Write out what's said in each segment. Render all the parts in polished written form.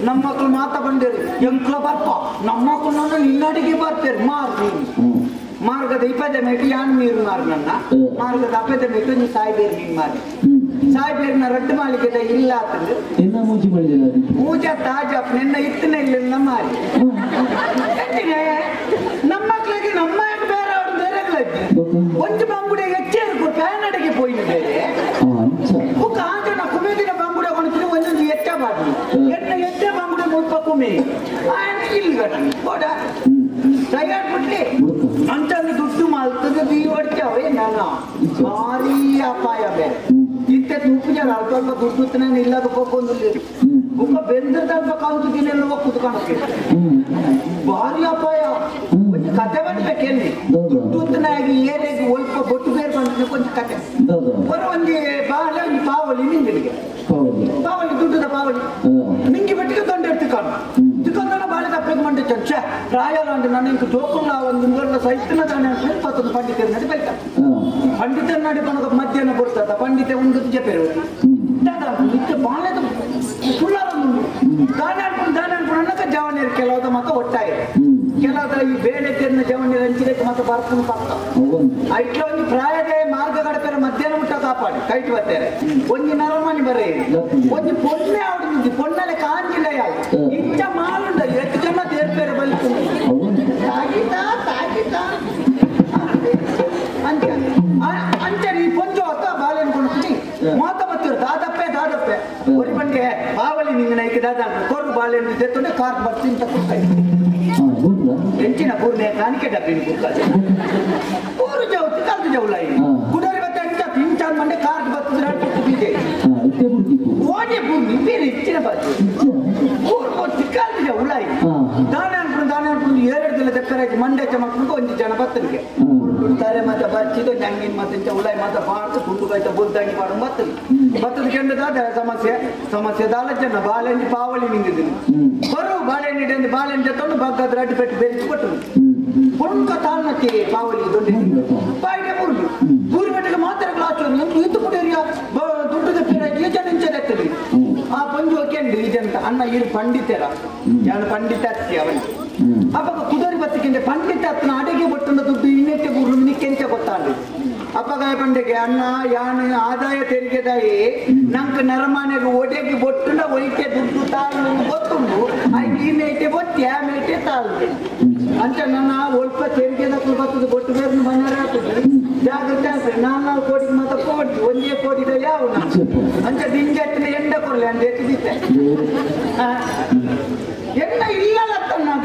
ನಮ್ಮ ಮಕ್ಕಳು ಮಾತಾ ಬಂದಿರಿ ಎಂಕ್ಲ ಬರ್ಪ ನಮ್ಮ ಮಕ್ಕಳು ನಿನ್ನಡಿಗೆ ಬರ್ತೀರಿ ಮಾರ್ತೀನಿ. ಮಾರ್ಗದ ಇಪ್ಪದ ಮೇಟು ಯಾನ್ ನೀರು ಮಾರ್ನನ್ನ ಮಾರ್ಗದ ಅಪ್ಪದ ಮೇಟು ನೀ ಸಾಯ್ಬೇರು ನೀನ್ ಮಾರಿ ಸಾಯ್ಬೇರಿನ ರಡ್ಡು ಮಾಲಿಕೆದ ಇಲ್ಲ ಆತಂದು ಪೂಜಾ ತಾಜ ನಿನ್ನ ಇತ್ತನ ಇಲ್ಲ ಮಾರಿ ನಮ್ಮ ಮಕ್ಳಿಗೆ ನಮ್ಮ ಬೇರೆ ಅವ್ರು ಬೇರೆ ಒಂಜಿ ಬಂಗುಡೆ ಹೆಚ್ಚೇರು ಪ್ಯಾನ್ ಅಡಿಗೆ ಪೋಯಿನ ಬೇರೆ ಬುಕ್ಕ ಆಂಜನ ಕುಮೇದಿನ ಬಂಗುಡೆ ಕೊಡ್ತೀನಿ ಒಂದೊಂದು ಎಚ್ಚ ಬಾಡಿ ಎನ್ನ ಎಚ್ಚ ಬಂಗುಡೆ ಮುಲ್ಪ ಕುಮೆ ಆಯನ ಇಲ್ಲಿ ಬೋಡ ತಯಾರ್ಬಿಟ್ಲಿ ಅಂಚಂದು ದುಡ್ಡು ಮಾಲ್ತದ ದೀ ಹೊಡ್ಚಾವೆ ನಾನು ಭಾರಿ ಅಪಾಯ ಬೇರೆ ಇತ್ತೆ ತುಪ್ಪು ಜನ ಅಲ್ಪ ಅಲ್ಪ ದುಡ್ಡು ನಾನು ಇಲ್ಲದ ಪಕ್ಕೊಂದು ಬುಕ್ಕ ಬೆಂದದ ಅಲ್ಪ ಕಾಂತಿದ್ದೀನೆಲ್ಲ ಕುತ್ಕೊಳಕ್ಕೆ ಭಾರಿ ಅಪಾಯ. ಒಂದು ಕತೆ ಬಂದ್ಬೇಕೇನಿ ದುಡ್ಡು ಏರಿಗೆ ಒಲ್ಪ ಬೊಟ್ಟು ಬೇರೆ ಬಂದ್ರೆ ಕೊಂಚ ಕತೆ ಹೊರ ಒಂಜಿ ಬಾಳೆ ಒಂಜಿ ಪಾವಲಿ ನಿಂಗಡಿಗೆ ಪಾವಲಿ ದುಡ್ಡದ ಪಾವಲಿ ನಿಂಗೆ ಬೆಟ್ಟಿಗೆ ತೊಂಡೆ ತಿಕ್ಕೊಂಡು ತಿಕ್ಕೊಂಡ ಬಾಳೆ ತಪ್ಪಗೆ ಮಂಡೆ ಚರ್ಚೆ ರಾಯಲ ಅಂದ್ರೆ ನಾನು ಇಂಕ ಜೋಕುಲ್ಲ ಒಂದು ಸೈತನ ತಾನೆ ಅಂತ ಪತ್ತೊಂದು ಪಂಡಿತರ ನಡಿ ಬೈತ ಪಂಡಿತರ ನಡಿ ಪನಕ ಮಧ್ಯಾಹ್ನ ಬರ್ತದ ಪಂಡಿತ ಒಂದು ಜಪೆರು ಇತ್ತೆ ಬಾಳೆದ ಸುಳ್ಳಾರೊಂದು ದಾನ ಅನ್ಕೊಂಡು ದಾನ ಅನ್ಕೊಂಡು ಅನ್ನಕ ಜವನಿಯರು ಕೆಲವದ ಮಾತ ಒಟ್ಟಾಯ ಕೆಲವದ ಈ ಬೇಳೆ ತೆನ್ನ ಜವನಿಯರು ಹಂಚಿದಕ್ಕೆ ಮಾತ ಬರ್ಕೊಂಡು ಪಕ್ಕ ಐಟ್ಲ ಒಂದು ಪ್ರಾಯದ ಮಾರ್ಗ ಗಡಪೆರ ಮಧ್ಯಾಹ್ನ ಮುಟ್ಟ ಕಾಪಾಡಿ ಕೈಟ್ ಬರ್ತಾರೆ ಒಂಜಿ ನರಮನಿ ಬರೇ ಒಂಜಿ ಪೊನ್ನೆ ಆವಡಿದ್ದಿ ಪೊನ್ನಲೆ ಕಾಂಜಿಲ್ಲ ಯಾವ ಇಂಚ ಮಾಲುಂಡ ಎಷ್ಟು ಜನ ತೇರ್ಪೇರೆ ಬಲಿತು ತಾಗಿತಾ ತಾಗಿತಾ ಅಂಚ ಅಂಚ ಈ ಪೊಂಜು ಅತ್ತ ಬಾಳೆನ್ ಕೊಡ್ತೀನಿ ಮಾತ ಬತ್ತಿರು ದಾದಪ್ಪೆ ದಾದಪ್ಪೆ ಒರಿ ಬಂಡೆ ಬಾವಲಿ ನಿಂಗೆ ನೈಕೆ ದಾದ ಕೊರು ಬಾಳೆಹಣ್ಣು ತೆತ್ತೊಂಡೆ ಕಾರ್ ಬರ್ತೀನಿ ಅಂತ ಕೊಡ್ತಾಯಿ ಎಂಚಿನ ಪೂರ್ಣೆ ಕಾಣಿಕೆ ಡಬ್ಬಿನ ಕುಕ್ಕ ಊರು ಜೌತಿ ಕಲ್ತು ಜೌಲಾಯಿ ಕುಡೋರಿ ಬತ್ತೆ ಅಂಚ ತಿಂಚಾನ್ ಮಂಡೆ ಕಾರ್ ಬತ್ತಿದ್ರೆ ಬೀಜೆ ಓಜೆ ಪೂರ್ಣಿ ಬೇರೆ ಹೆಚ್ಚಿನ ಬಾಜು ಊರು ಕೊಟ್ಟು ಕಲ್ತು ಜೌಲಾಯಿ ದಾನ ಅನ್ಕೊಂಡು ದಾನ ಅನ್ಕೊಂಡು ಎರಡು ದಿನ ತೆಪ್ಪರಾಗಿ ಮಂಡೆ ಚಮಕ್ಕೊಂಡು ಒಂಜಿ ಜನ ಬತ್ತನಿಗೆ ತಾರೆ ಮಾತ ಬರ್ಚಿದ್ದು ನಂಗಿನ ಮಾತ ಉಲಾಯಿ ಮಾತ ಪಾಡ್ತು ಗುಂಡು ಕಾಯ್ತ ಬುದ್ದಂಗಿ ಪಾಡು ಬತ್ತದು ಬತ್ತದ ಕೆಂಡದಾದ ಸಮಸ್ಯೆ ಸಮಸ್ಯೆ ದಾಲ ಜನ ಬಾಳೆಹಣ್ಣು ಪಾವಳಿ ನಿಂದಿದ್ದೀನಿ ಬರು ಬಾಳೆಹಣ್ಣು ಇಡಂದು ಬಾಳೆಹಣ್ಣು ತಗೊಂಡು ಬಗ್ಗದ ರಡ್ಡು ಪೆಟ್ಟು ಬೆರೆಸಿ ಕೊಟ್ಟರು ಪೊಣ್ಕ ತಾಳ್ನಕ್ಕೆ ಪಾವಲಿ ದೊಡ್ಡ ಬಾಯಿಗೆ ಬುರುಡು ಬೂರಿ ಬೆಟ್ಟಿಗೆ ಮಾತ್ರ ಗ್ಲಾಸ್ ಇತ್ತು ಕುಡಿಯರಿಯ ದುಡ್ಡು ತೆಪ್ಪಿರ ಈ ಜನ ಇಂಚದೆತ್ತಲಿ ಆ ಪಂಜು ಕೆಂಡು ಈ ಜನ ಅಣ್ಣ ಇರು ಪಂಡಿತರ ಯಾನು ಪಂಡಿತ ಅತ್ತಿ ಅವನ ಅಪ್ಪಗ ಕುದರಿ ಬತ್ತಿಕ್ಕಿಂತ ಪಂಡಿತ ಅತ್ತನ ಅಡಿಗೆ ಬೊಟ್ಟನ ದುಡ್ಡು ಇನ್ನೆತ್ತೆ ಗುರು ನಿಕ್ಕೆಂಚ ಗೊತ್ತಾಂಡು ಅಪ್ಪಗಾಯ ಪಂಡಿಗೆ ಅಣ್ಣ ಯಾನು ಆದಾಯ ತೆರಿಗೆದಾಯಿ ನಂಗೆ ನರಮಾನೆಗೆ ಒಡೆಗೆ ಬೊಟ್ಟುನ ಒಯ್ಕೆ ದುಡ್ಡು ತಾಳು ಗೊತ್ತುಂಡು ಈ ಮೇಟೆ ಬೊಟ್ಟಿ ಆ ಮೇಟೆ ತಾಳು ಅಂತ ನನ್ನ ಒಲ್ಪ ತೆರಿಗೆ ಬರ್ತದೆ ಬೊಟ್ಟು ಬೇರೆ ಮನೆಯವರೇ ಆಗ್ತದೆ ಜಾಗ್ರತೆ ಆಗ್ತದೆ 4 ಕೋಟಿಗೆ ಮಾತ್ರ ಕೋಟಿ ಒಂದೇ ಕೋಟಿದ ಯಾವ ಅಂಚ ದಿಂಜಟ್ಟಿನ ಎಂಡ ಕೊಡ್ಲಿ ಅಂತ ಎತ್ತಿದ್ದೆ ಎಣ್ಣ ಇಲ್ಲಲ್ಲ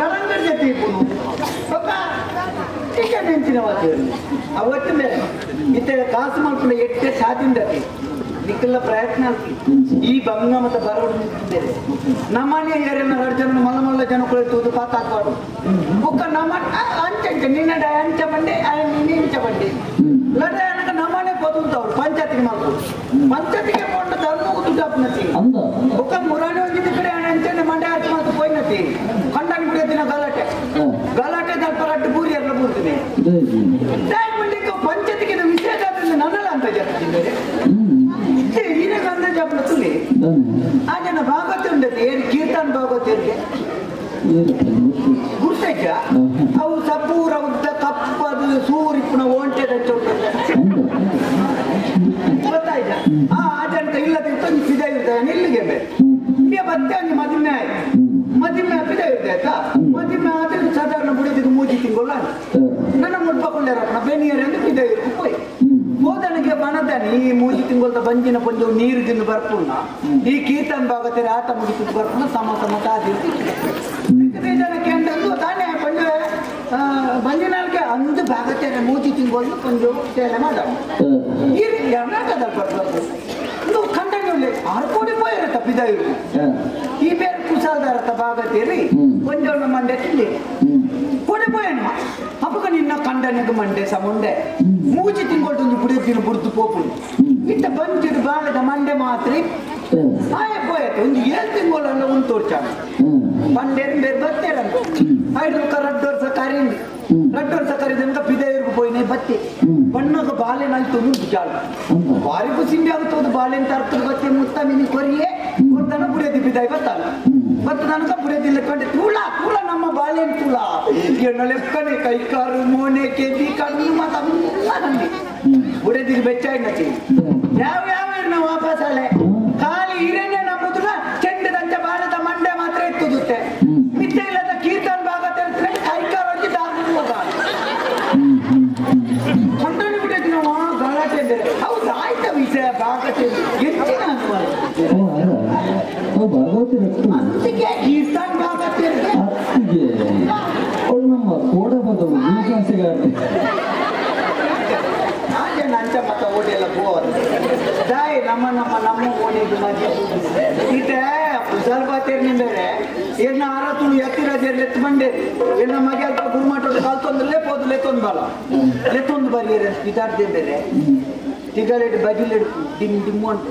ಗರಂಗಡ ಜೊತೆ ಇಪ್ಪುನು ಪಾಪ ಈಗ ನೆಂಚಿನ ವಾತಿ ಅವತ್ತು ಮೇಲೆ ಇತ್ತೆ ಕಾಸು ಮಾಡ್ಕೊಂಡು ಎಟ್ಟೆ ಸಾದಿಂದತಿ ನಿಕ್ಕೆಲ್ಲ ಪ್ರಯತ್ನ ಆಗ್ತಿ ಈ ಬಂಗ ಮತ್ತೆ ಬರವಡು ನಿಂತಿದ್ದೇವೆ ನಮ್ಮನೆ ಏರಿನ ಎರಡು ಜನ ಮಲ್ಲ ಮಲ್ಲ ಜನ ತೂದು ಪಾತ ಹಾಕಬಾರ್ದು ಬುಕ್ಕ ನಮ್ಮ ಅಂಚ ನಿನ್ನ ಅಂಚ ಬಂಡೆ ನಿನ್ನ ಇಂಚ ಬಂಡೆ ಲಡ ಏನಕ ನಮ್ಮನೆ ಪೊದುಂತವ್ರು ಪಂಚಾಯತಿಗೆ ಮಾಡ್ಬೋದು ಪಂಚಾಯತಿಗೆ ಕೊಂಡು ಧರ್ಮ ದುಡ್ಡು ಅಪ್ನತಿ ಬುಕ್ಕ ಮುರಾಣಿ ಹೋಗಿದ್ದ ಕಡೆ ಅಂಚನೆ ಮಂಡೆ ಆಚೆ ಮಾತು ಪೋಯ್ನತಿ ಕಂಡನ್ ಬಿಡಿಯೋ ದಿನ ಗಲಾಟೆ ಗಲಾಟೆ ದಲ್ಪ ರಡ್ಡು ಬೂರಿ ಎಲ್ಲ ಬೂರ್ತೀನಿ ಪಂಚಾಯತಿಗೆ ವಿಶೇಷ ನನ್ನಲ್ಲ ಅಂತ ಜಾಸ್ತಿ ತುಲಿ ಆ ಜನ ಭಾಗವತ ಉಂಟು ಏನು ಕೀರ್ತನ್ ಭಾಗವತ ಗುರ್ತೈತ ಅವು ಸಪೂರ ಉದ್ದ ಕಪ್ಪದು ಸೂರಿಪ್ಪುನ ಓಂಟೆದ ಗೊತ್ತಾಯ್ತ ಆ ಜನತ ಇಲ್ಲದಿತ್ತು ಒಂದು ಪಿದ ಇರ್ತಾನೆ ಇಲ್ಲಿಗೆ ಬೇರೆ ಮತ್ತೆ ಒಂದು ಮದುವೆ ಆಯ್ತು ಮದುವೆ ಪಿದ ಇರ್ತಾ ಆಯ್ತಾ ಮದುವೆ ಆದ್ರೆ ಸಾಧಾರಣ ಬುಡಿದಿಗೆ ಮೂಜಿ ತಿಂಗಳು ನನ್ನ ಮುಡ್ಪಕೊಂಡಾರಪ್ಪ ಬೆನಿಯರ್ ಪಿದ ಇರ್ಕು ಪೋಯ್ ಹೋದನಿಗೆ ಬಣದಾನೆ ಈ ಮೂಜಿ ತಿಂಗಳದ ಬಂಜಿನ ಪಂಜು ನೀರು ತಿಂದು ಬರ್ಪುಣ್ಣ ಈ ಕೀರ್ತನ್ ಭಾಗତରେ ಆಟ ಮುಗಿತು ಬರ್ಪುಣ ಸಮ ಸಮ ತಾದಿರ್ತಿ ಜನಕ್ಕೆ ಅಂತಂದು ತಾನೇ ಪಂಜ ಬಂಜಿನಾಲ್ಕೆ ಅಂದು ಭಾಗತೇನೆ ಮೂಜಿ ತಿಂಗಳು ಪಂಜು ಸೇಲೆ ಮಾಡ ಈ ಕರ್ನಾಟಕದ ಬರ್ಬೇಕು ಇದು ಖಂಡನೆ 6 ಕೋಟಿ ಪೋಯಿರ ತಪ್ಪಿದ ಇರು ಈ ಬೇರೆ ಕುಶಾಲದಾರತ್ತ ಭಾಗತೇರಿ ಒಂಜೋಣ ಮಂಡೆ ತಿಂಡಿ ಕೊಡೆ ಪೋಯಣ್ಣ ಅಪ್ಪಗ ನಿನ್ನ ಕಂಡನಿಗೆ ಮಂಡೆ ಸಮುಂಡೆ ಮೂಜಿ ತಿಂಗಳು ಬುಡಿದಿನ ಬುಡ್ದು ಪೋಪುಂಡು ಇತ್ತ ಬಂಜಿಡು ಬಾಳದ ಮಂಡೆ ಮಾತ್ರ ಆಯ ಪೋಯತ್ತೆ ಒಂದು 7 ತಿಂಗಳಲ್ಲ ಒಂದು ತೋರ್ಚಾಣ ಪಂಡೇರು ಬೇರೆ ಬತ್ತೇರಂತ ಐದು ರಡ್ಡು ವರ್ಷ ಕರೀಂದು ರಡ್ಡು ವರ್ಷ ಕರೀದಂಗ ಪಿದೆಯರ್ಗು ಪೋಯಿನೆ ಬತ್ತಿ ಬಣ್ಣಗ ಬಾಳೆನಲ್ಲಿ ತೊಂದು ಜಾಲು ಬಾರಿ ಖುಷಿಂಡಿ ಆಗುತ್ತೋದು ಬಾಳೆನ್ ತರ್ತದ ಬತ್ತಿ ಮುತ್ತ ಮಿನಿ ಕೊರಿಯೇ ಕೊಡ್ತಾನ ಬುಡಿಯದಿ ಪಿದಾಯಿ ಬತ್ತಾನ ಮತ್ತು ನನಗ ಬುಡದಿಲ್ಲ ಕಂಡೆ ತೂಳ ತೂಳ ನಮ್ಮ ಬಾಳೆನ್ ತೂಳ ಎನ್ನ ಲೆಕ್ಕನೆ ಕೈಕಾರು ಮೋನೆ ಕೆಬಿ ಕಣ್ಣು ಮಾತ ನಂದಿ ಬುಡದಿಗೆ ಬೆಚ್ಚಾಯಿನತಿ ಯಾವ ಯಾವ ಇರ್ನ ವಾಪಸ್ ಅಲೆ ಖಾಲಿ ಹಿರಣ್ಯ ನಂಬುದುನ ಚೆಂಡದಂತೆ ಬಾಣದ ಮಂಡೆ ಮಾತ್ರ ಎತ್ತುದುತ್ತೆ ಮಿತ್ತೆ ಇಲ್ಲದ ಕೀರ್ತನ್ ಭಾಗ ತೆರೆದ್ರೆ ಕೈಕಾರು ಒಂಜಿ ದಾರ್ಮುಗ ಕೊಂಡೋಡಿ ಬಿಟ್ಟಿದ್ದು ನಾವು ಗಲಾಟೆ ಅಂದರೆ ಹೌದು ಆಯ್ತಾ ವಿಷಯ ಭಾಗತೆ ಹೆಚ್ಚಿನ ಅದಕ್ಕೆ ಕೀರ್ತನ್ ಭಾಗತೆ ನಮ್ಮ ಕೋಡ ಬಂದವು ಹಾಗೆ ನಂಚ ಮತ್ತ ಓಡಿ ಎಲ್ಲ ಬೋರ್ ದಾಯಿ ನಮ್ಮ ನಮ್ಮ ನಮ್ಮ ಓಣಿದ್ದು ಮಧ್ಯೆ ಈತೆ ಸ್ವಲ್ಪ ಬೇರೆ ಏನ ಆರ ತುಳು ಎತ್ತಿರಾಜರ್ ಎತ್ತು ಬಂಡೆ ಏನ ಮಗೆ ಅಲ್ಪ ಗುರುಮಾಟೋಡು ಕಲ್ತೊಂದ್ರಲೇ ಪೋದು ಲೆತ್ತೊಂದು ಬಲ ಲೆತ್ತೊಂದು ಬರಿಯರೆ ಇದಾರ್ದೆ ಬೇರೆ ತಿಗಲೆಡ್ ಬಜಿಲೆಡ್ ಡಿಮ್ ಡಿಮ್ ಅಂತ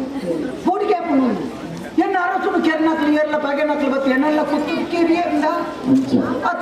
ಪೋಡಿ ಕ್ಯಾಪ್ ಎನ್ನ ಅರಸುನು ಕೆರ್ನಕ್ಲು ಏರ್ಲ ಬಗೆನಕ್ಲು ಬತ್ತು ಎನ್ನೆಲ್ಲ ಕುತ್ತು ಕಿರಿಯಂದ. ಅಚ್ಚ. ಆತ.